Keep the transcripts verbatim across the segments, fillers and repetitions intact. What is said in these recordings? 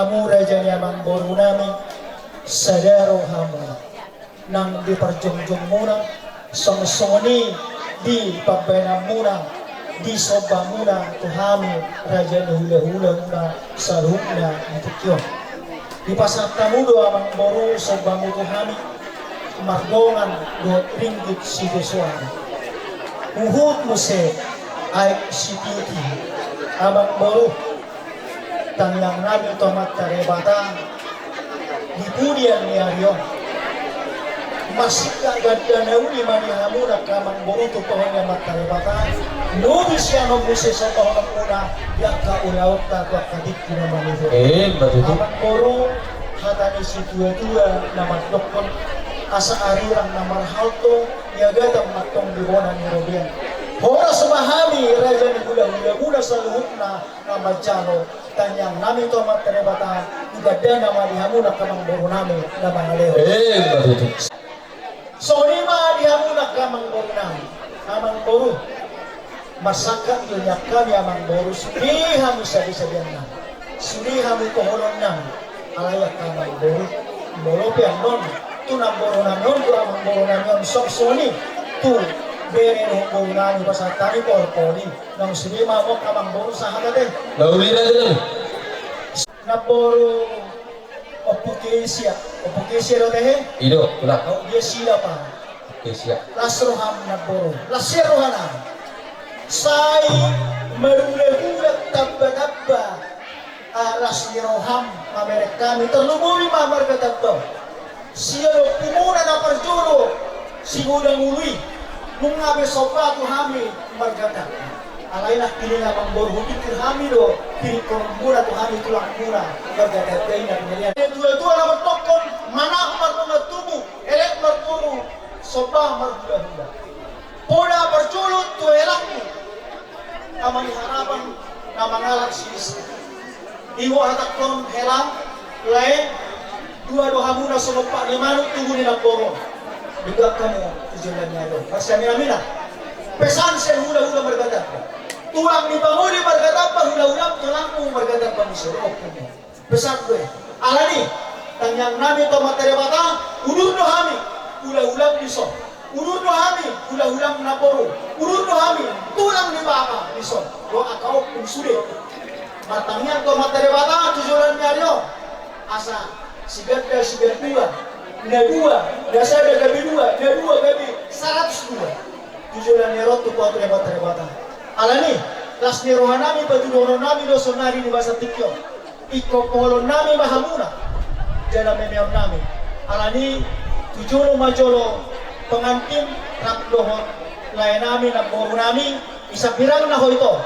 Hamu raja ni amangboru nami, sada rohamuna nang di parjongjongmuna, songon i di pambahenanmuna, di sombamuna tu hami raja ni hulahulamuna saluhutna di tingki on. Dipasahat hamu do amangboru sombamu tu hami, mardongan dohot ringgit sitio soara. Huhut muse aek sititi, amangboru. Tangiang nami tu Amanta Debata di pudian ni ari on, marsingkat ganda na uli ma di hamu nangkin amangboru tu pahohon ni Amanta Debata. Lobi sian on muse sombahononmuna di angka ulaonta tu angka tingki na manuhor. Emma tutu. Amangboru, hata ni situatua na mandokkon, asa arirang na marhalto, iagatan ma antong di bona ni robean. Horas ma hami raja ni hulahulamuna saluhutna na manjalo. Tangiang nami tu Amanta Debata, di gandana ma di hamu nangkin amangboru nami na mangalehon. Emma tutu. Songon i ma di hamu nangkin amangboru nami. Amangboru, marsangkap do nian hami amangboru, sude hamu sabesabean nami, sude hamu poholon nami. Alai angka amangboru, molo pe annon tu namboru nami on, tu amangboru nami on, songon i tu bere dohot boru nami, pasahat hami pohol-pohol i. Nang sude ma amangboru sahat ate. Lauli raja. Namboru Ompu Kesia, Ompu Kesia do ate he? I do, tulang. Ompu Kesia pa. Kesia. Las roham namboru, las sian rohanami. Sai marulaula tambatamba, ah, las ni roham mamereng hami, tarlumobi ma marga Tamba. Sian ompumuna na parjolo, Sigodang Ulu i, nunga be somba tu hami marga Tamba. Alai nangkin amangboru, hupingkir hami do, pingkironmuna tu hami tulangmuna marga Tamba i na pinillian. Tuatua na mandokkon, manang mardongan tubu, elek marboru, somba marhulahula. Poda parjolo tu elakku, Ama ni Harapan na mangalap si Iska. Igo hatangkon hela, lae, dua do hamuna songon pat ni manuk tubu ni namboru on. Denggan hamu tu joloan ni ari on. Marsiaminaminan. Pesan sian hulahula marga Tamba. Tulang ni pangoli marga Tamba, hulahulam tulangmu marga Tamba muse do ompumu. Pesan do i. Alani, tangiang nami tu Amanta Debata, udur do hami hulahulam dison. Udur do hami hulahulam namboru. Udur do hami tulang ni bapa dison. Dohot angka ompu sude. Martangiang tu Amanta Debata tu joloan ni ari on. Asa siganda sigandua, na dua, na sada gabe dua, na dua gabe saratus dua. Tu joloan ni ari on tu patu Amanta Debata. Alani, las ni roha nami, patuduhonon nami do saonari di bagasan tingki on. Ingkon poholon nami ma hamuna, jala memeon nami. Alani, tu jolo ma jolo pengantin, rap dohot lae nami, namboru nami, isap hirang na hoito.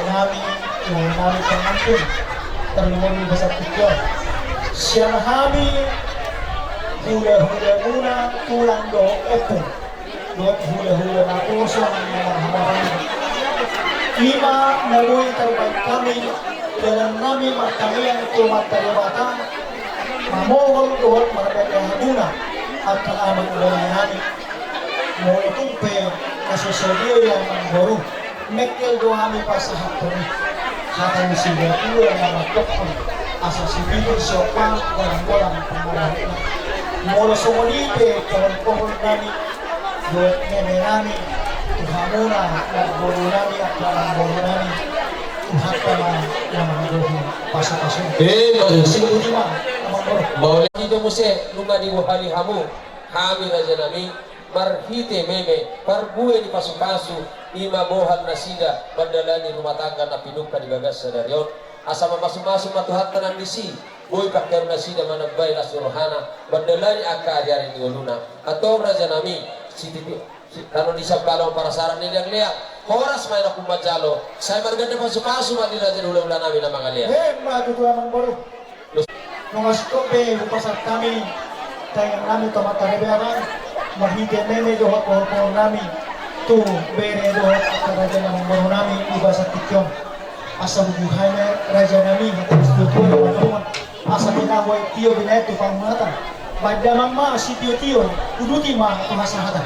Nami, nami pangampun, tarlumobi pasahat tingki on. Sian hami, hula-hula muna, tulang dohot ompung, dohot hula-hula naposo na marhahamaranggi. Ima na boi tarbahen hami, dalan nami martangiang tu Amanta Debata, mamohon dohot marmeahabuna, angka amang boru nami. Molo tung pe na so sadia i amang boru, mengkel do hami pasahathon i. Hata ni si Datua na mandokkon, asa si Pitu si Ompa, golang-golang pangarahutna. Molo songon i pe pohon-pohon nami, dohot meme nami, tu hamuna, amang boru nami, angka amang boru nami, Tuhanta ma na mangadopi pasu-pasu. Eh, bagus. Singkuti ma, amang boru. Mauliate do muse, nunga dibohali hamu hami raja nami, marhite meme, parbue ni pasu-pasu, ima bohal nasida mandalani rumah tangga na pinungka di bagas sadari on. Asa mamasu-masu ma Tuhanta nang disi, boi pangkeon nasida manambai las ni rohana, mandalani angka ari-ari ni ngoluna. Antong raja nami, sitipi, si, tano di sambalo parasaran ni leang-leang, horas ma inang manjalo, sai marganda pasu-pasu ma di raja ni hula-hula nami na mangalean. Emma tutu amang boru. Nunga singkop be hupasahat hami tangiang nami tu Amanta Debata, marhite meme dohot pohon-pohon nami, tu bere dohot angka raja ni amang boru nami di bagasan tingki on. Asa hubuhai ma raja nami, hata ni si Datua na mandokkon, asa binahen tio binahen tu pangumatan. Baen damang ma sitio-tio, uduti ma tu hasahatan.